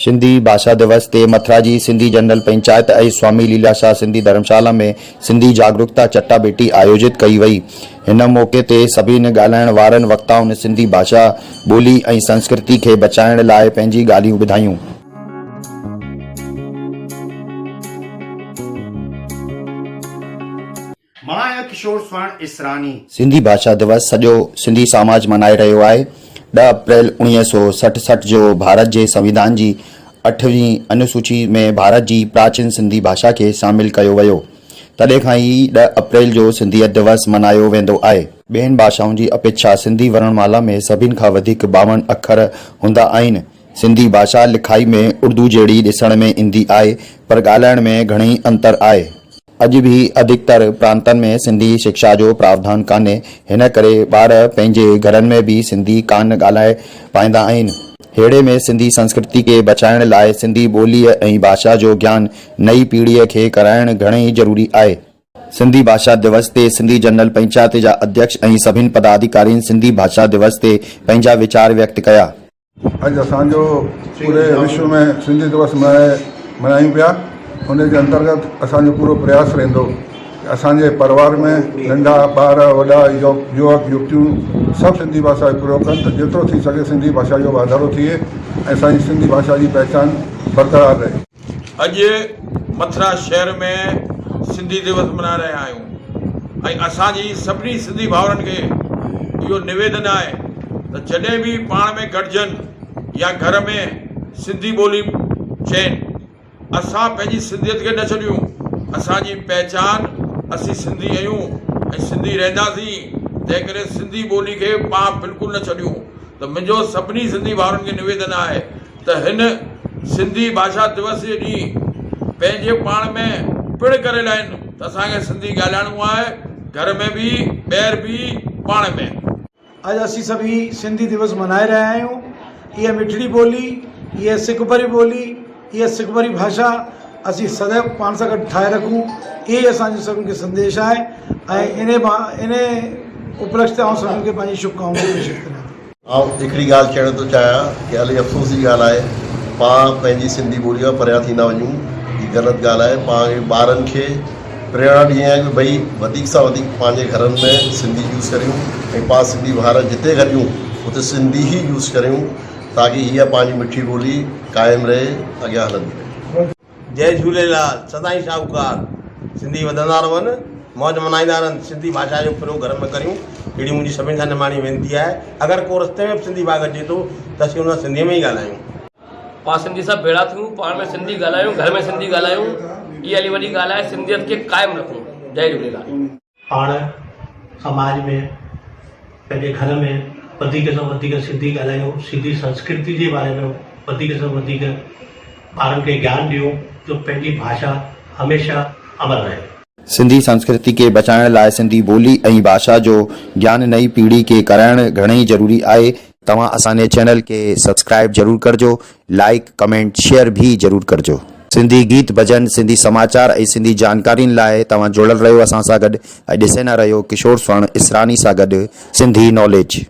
سنڌي ڀاشا دوس تي مٿرا جي سنڌي جنرل پنچائت ۽ سوامي ليلا شاهه سنڌي ڌرمشالا ۾ سنڌي جاڳرڪتا چٽاڀيٽي آيوجت ڪئي وئي. هن موقعي تي سڀني ڳالهائڻ وارن وڪتائن سنڌي ڀاشا، ٻولي ۽ سنسڪرتي کي بچائڻ لاء پنهنجي ڳالهيون ٻڌايون. مڻايا ڪشور سوڻ اسراني. سنڌي ڀاشا دوس سڄو سنڌي سماج ملهائي رهيو آهي. ڏھ اپريل 1960 سٺ جو ڀارت جي سنويڌان جي اٺوين انوسوچي ۾ ڀارت جي پراچين سنڌي ڀاشا کي شامل ڪيو ويو. تڏهن کان ئي ڏھ اپريل جو سنڌيت دوس ملهايو ويندو آهي. ٻين ڀاشائن جي اپيڇا سنڌي ورڻمالا ۾ سڀن کان وڌيڪ 52 اکر هوندا آهن. سنڌي ڀاشا لکائي ۾ اردو جهڙي ڏسڻ ۾ ايندي آهي پر ڳالهائڻ ۾ گهڻئي انتر آهي. اڄ به اڌڪتر پرانتن ۾ سنڌي شڪشا جو پراوڌان ڪانهي، هن ڪري ٻار پنهنجي گهرن ۾ به سنڌي ڪانه ڳالهائي پائيندا آهن. ههڙي ۾ سنڌي سنسڪرتي کي بچائڻ لاء سنڌي ٻوليء ۽ ڀاشا جو گيان نئين پيڙهيء کي ڪرائڻ گهڻئي ضروري آهي. سنڌي ڀاشا دوس تي سنڌي جنرل پنچائت جا اڌيڪش ۽ سڀن پداڌيڪارين سنڌي ڀاشا دوس تي پنهنجا ويچار ويڪت ڪيا. اڄ اسان جو پوري وشو ۾ سنڌي دوس ملهائي ملهايون پيا ان جي انترگت اسان جو پورو پرياس رهندو اسان جي پريوار ۾ ننڍا ٻار وڏا يوڪ يوتيون سڀ سنڌي ڀاشا جو پريوگ ڪن ته جيترو ٿي سگهي سنڌي ڀاشا جو واڌارو ٿئي ۽ اسان جي سنڌي ڀاشا جي پهچان برقرار رهي. اڄ مٿرا شهر ۾ سنڌي دوس ملهائي رهيا آهيون ۽ اسان جي سڀني سنڌي ڀائرن کي اهو نويدن آهي ته جڏهن به پاڻ ۾ گڏجن يا گهر ۾ سنڌي ٻولي چين اسان پنهنجي سنڌيت کي نه ڇڏيون اسان جي پهچان اسين سنڌي آهيون ۽ سنڌي رهنداسين تنهن ڪري سنڌي ٻولي کي پاڻ بلڪل نه ڇڏيون ته منهنجو سڀني سنڌي ڀائرن کي نويدن آهي ته هن سنڌي ڀاشا دوس جي ڏينهن پنهنجي پاڻ ۾ پڙ ڪري لائين ته اسان کي سنڌي ڳالهائڻو آهي گهر ۾ به ٻاهر به پاڻ ۾. اڄ اسين سڀئي سنڌي دوس ملهائي رهيا آهيون. اها مٺڙي ٻولي، اها سک ڀري ٻولي، اها سک ڀري ڀاشا اسين سدائين پاڻ سان گڏ ٺاهي رکون. اهي ئي اسان جو سڀني کي سنديش آهي ۽ انهي انهي اپلڪش تي آئون سڀني کي پنهنجي شڀ ڪامنائون پيش ڪريان ٿو. آئون هڪڙي ڳالهه چئڻ ٿو چاهيان ڪي الائي افسوس جي ڳالهه آهي پاڻ پنهنجي سنڌي ٻولي کان پريان ٿيندا وڃون هي غلط ڳالهه آهي پاڻ کي ٻارن کي پريرڻا ڏيڻي آهي ڪي ڀئي وڌيڪ سان وڌيڪ پنهنجي گهرن ۾ سنڌي يوز ڪريون ۽ پاڻ سنڌي ٻار جتي گڏيون اتي سنڌي ئي يوز ڪريون تاڪي هيء پنهنجي مٺي ٻولي قائم رهي اڳيان هلندي رهي. جئي جهوليلال سدائين شاهوڪار سنڌي وڌندا رهن موج منائيندا رهن سنڌي ڀاشا جو پريوگ گهر ۾ ڪريون اهڙي منهنجي سڀني سان نماڻي وينتي آهي اگر ڪو رستي ۾ به سنڌي ڀاڳ اچي ٿو ته اسين ان سان سنڌي ۾ ئي ڳالهايون. پاڻ سنڌي سڀ ڀيڙا ٿيون پاڻ ۾ سنڌي ڳالهايون گهر ۾ سنڌي ڳالهايون اها هلي وڏي ڳالهه آهي سنڌيت کي قائم رکون جئي جهوليلال. پاڻ سماج ۾ پنهنجي گهر ۾ وڌيڪ سان وڌيڪ سنڌي ڳالهايون سنڌي سنسڪرتي جي باري ۾ وڌيڪ سان وڌيڪ ٻارن کي گيان ڏيون جو پنهنجي ڀاشا هميشه امر رهي. سنڌي سنسڪرتي کي بچائڻ لاء سنڌي ٻولي ۽ ڀاشا جو گيان نئين پيڙهي کي ڪرائڻ گهڻئي ضروري آهي. توهان اسان جي چينل کي سبسڪرائيب ضرور ڪرجو لائيڪ ڪمينٽ شيئر به ضرور ڪرجو. سنڌي گيت ڀڄن سنڌي سماچار ۽ سنڌي جانڪارين لاء توهان جڙيل رهيو اسان سان گڏ ۽ ڏسيندا رهيو ڪشور سوڻ اسراني سان گڏ سنڌي ناليج.